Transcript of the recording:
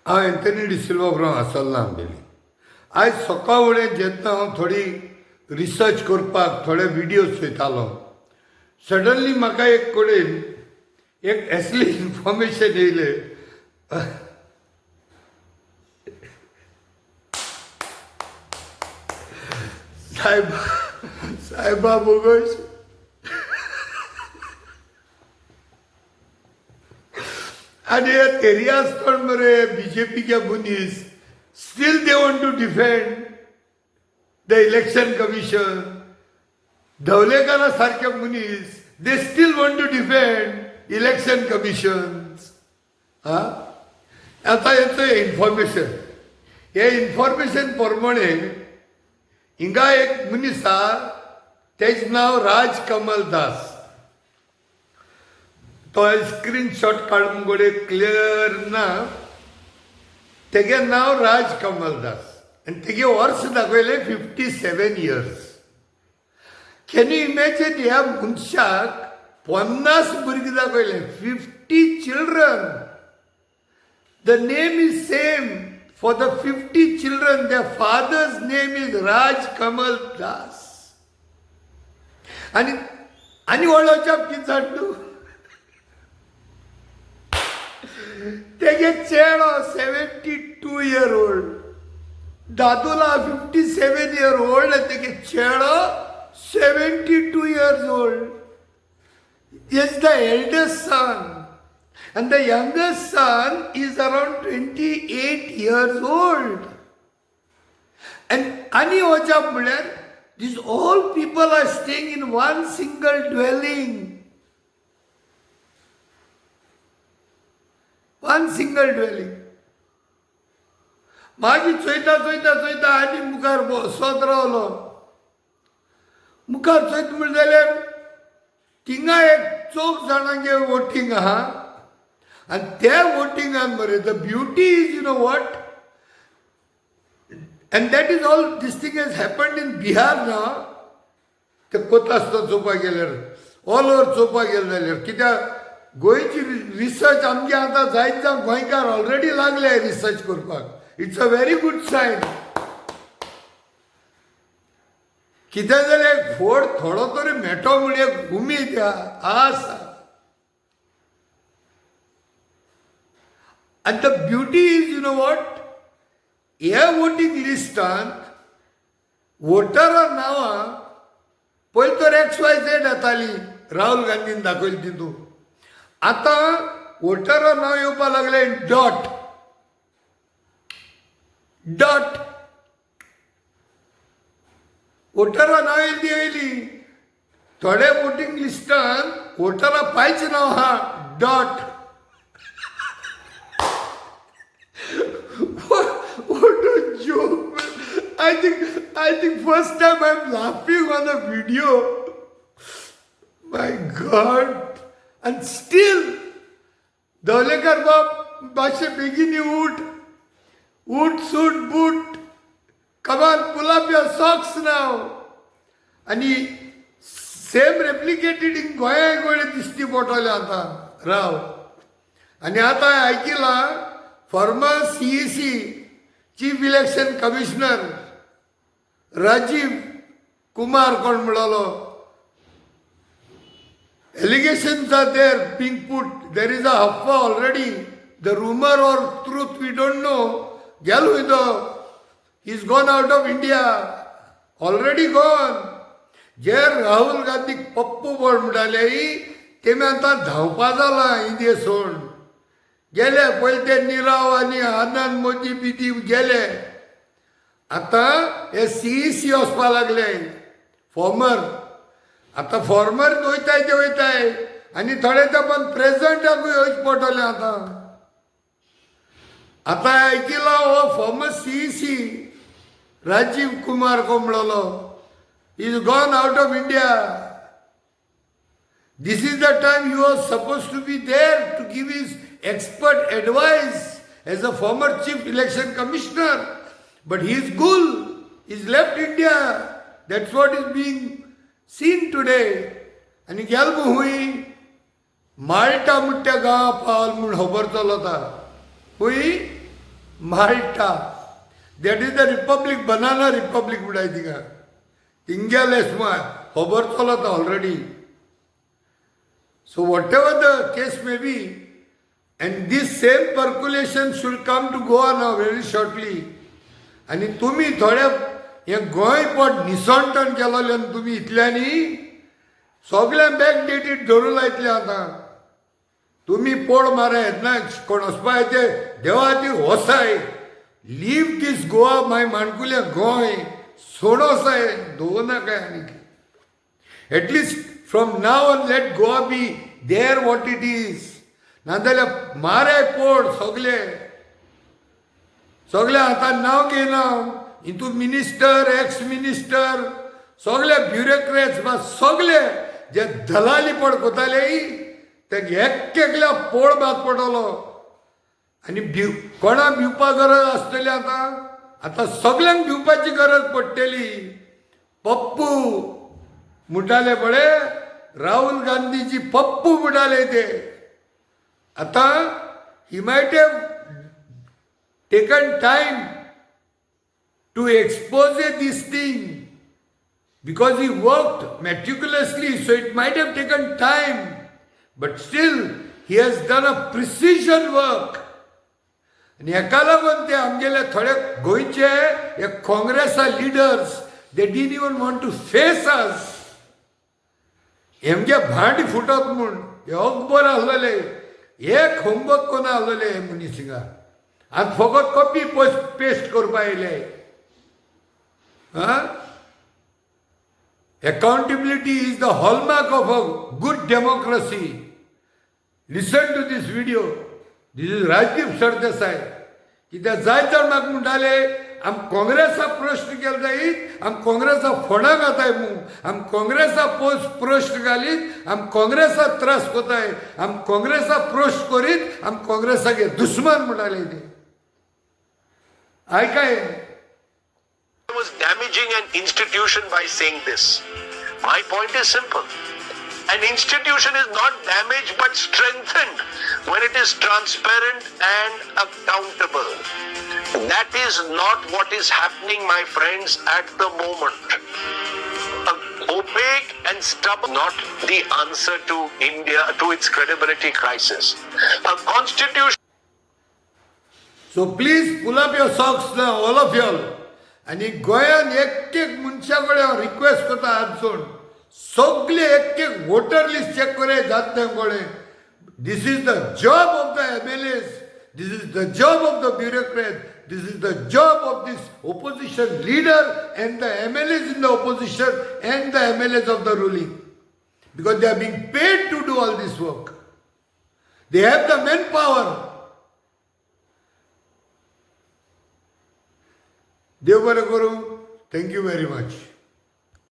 हांव Anthony D'Silva from आसोल्ला Ambelim. आयज सकाळ फुडें जेन्ना हांव थोडी रिसर्च करपाक थोडे विडियोज चोयतालो, सडनली म्हाका एक कडेन एक असली इन्फॉर्मेशन येयलें. साहेब साहेबा बोगस आनी हे तेरियास कोण मरे बीजेपीचे मनीस, still they want to defend the election commission. धवलेकरा सारखे मनीस, they still want to defend election commission. हा, आतां हेचो इन्फॉर्मेशन, हे इन्फॉर्मेशन प्रमाणे हिंगा एक मनीस आहा, तेजें नांव राज कमल दास. तो स्क्रीनशॉट काडून गोडे क्लियर ना. तेगे नांव राज कमल दास आनी तेगे वर्स दाखयलें 57 years. Can you imagine, ह्या मनशाक 50 भुरगीं दाखयलें, 50 children. The name is same for the 50 children. The father's name is Raj Kamal Das. आनी आनी व्हडलो जाप कितें जाण तूं, तेगे चेडो 72 इयर ओल्ड, दादूला 57 इयर ओल्ड, तेगे चेडो 72 years old is the eldest son, and the youngest son is around 28 years old. And ani अजाप म्हळ्यार these all people are staying in one single dwelling. One single dwelling. मागीर चोयता चोयता चोयता आनी मुखार बसत रावलो. मुखार चोयत म्हण जाल्यार थिंगा एक चौग जाणांगे वोटींग आहा आनी त्या वोटिंगान मरे, the beauty is, you know what, and that is all this thing has happened in Bihar ना. ते कोता आसता चोवपाक गेल्यार, ऑल ओवर चोवपाक गेले जाल्यार, कित्याक गोंयची रिसर्च आमगे आतां जायत जावं गोंयकार ऑलरेडी लागले रिसर्च करपाक. It's a very good sign. कितें जाल्यार एक फोड थोडो तरी मेळटो म्हूण एक उमेद आस. आनी the beauty is, you know what, ह्या वोटींग लिस्टांत वोटरा नांवां पयलीं तर एक्स वाय झेड येताली, राहुल गांधीन दाखयली तितून. आतां वोटरा नांव येवपाक लागलें डॉट डॉट. वोटरा नांव येयली येयली थोडे वोटींग लिस्टान वोटरा पायचें नांव आहा dot. What a joke, man. I think first time I'm laughing on a video. My God. And still, Dhavalikar बाब मातशे बेगीन उठ उठ, suit boot, come on, pull up your socks now. आनी सेम रेप्लिकेटेड इन गोंया गोळे दिश्टी पडटले आतां राव. आनी आतां आयकिलां former CEC, chief election commissioner Rajiv Kumar कोण म्हणलो, allegations are there being put. There is a अफवा already. The rumour or truth we don't know. गेलो तो, is gone out of India, already gone. जे राहुल गांधीक पप्पू बोड म्हणटाले तेमी आतां धांवपा जाला इंडिये सोड गेले. पयले ते निराव आनी आनंद मोदी बिदी गेले, आतां हे सीईसी वचपा लागले फॉर्मर. आतां फॉर्मर वयताय ते वयताय आनी थोडे तेंपान प्रेजिडेंटाकूय वयचें पडटलें. आतां आतां आयकिलां हो फॉर्मर सीईसी राजीव कुमार कोण म्हणलो is gone out of India. This is the time he was suppose to be there to give his expert advice as a former chief election commissioner, but he is gul, is left India. That's what is being seen today. आनी गेलो हुंय, माल्टा म्हणटा त्या गांवा पावल म्हूण खबर चलता. हुंय? Malta, that is the republic, banana republic म्हणटाय तिका. तिंगेले खबर चलता already. So whatever the case may be, and this same percolation should come to Goa now very shortly. आनी तुमी थोडे हे गोंय पोट निसणटण केलोलें आनी तुमी इतल्यांनी सगळ्यांक बॅक डेटीड धरूं लायतले. आतां तुमी पोड मारा येतना कोण वचपा ते देवा खातीर वसाय. Leave this Goa, my माणकुलें गोंय सोड वसाय, दवर नाकाय आनीक. At least from now on let Goa be there what it is. नाजाल्यार माराय पोड सगळे सगळे. आतां नांव घेयना हितून मिनिस्टर, एक्स मिनिस्टर, सगळे ब्युरोक्रॅट्स बा, सगळे जे दलाली पड कोताले ते एक एकल्या पोड भात पडलो. आनी भिव कोणाक भिवपा गरज आसतली आतां? आतां सगल्यांक भिवपाची गरज पडटली. पप्पू म्हणटाले पळय, राहुल गांधीची पप्पू म्हणटाले ते. आतां he might have taken time to expose this thing because he worked meticulously, so it might have taken time, but still he has done a precision work. आनी हेका लागून ते आमगेले थोडे गोंयचे हे काँग्रेसा leaders, they didn't even want to face us. हेमगे भांड फुटत म्हूण हे अकबर आसलेले, एक होमवर्क कोण आसलेले हे मनीस हिंगा. आतां फकत कॉपी पेस्ट करपा येयले. आं, Accountability is the hallmark of a good democracy. Listen to this video. This is Rajdeep Sardesai. कित्याक जायत जाण म्हाका म्हणटाले, आम काँग्रेसाक प्रश्न केले जायत, आम काँग्रेसाक फोंडां घाताय मू, आम काँग्रेसाक पोस्ट प्रश्न घालीत, आम काँग्रेसाक त्रास कोताय, आम काँग्रेसाक प्रश्न करीत, आम काँग्रेसाक दुस्मान म्हणटाले ते. आयकाय. Was damaging an institution by saying this. My point is simple. An institution is not damaged but strengthened when it is transparent and accountable. That is not what is happening, my friends, at the moment. A opaque and stubborn, not the answer to India, to its credibility crisis. A constitution So please pull up your socks now, all of y'all. आनी गोंयान एक एक मनशा कडेन हांव request करता हात जोडून, सगळे एक एक वोटर लिस्ट चॅक करे जात कडेन. This is the job of the MLAs, this is the job of the bureaucrat, this is the job of this opposition leader and the MLAs in the opposition and the MLAs of the ruling, because they are being paid to do all this work. They have the manpower. देव बरें करूं. Thank you very much.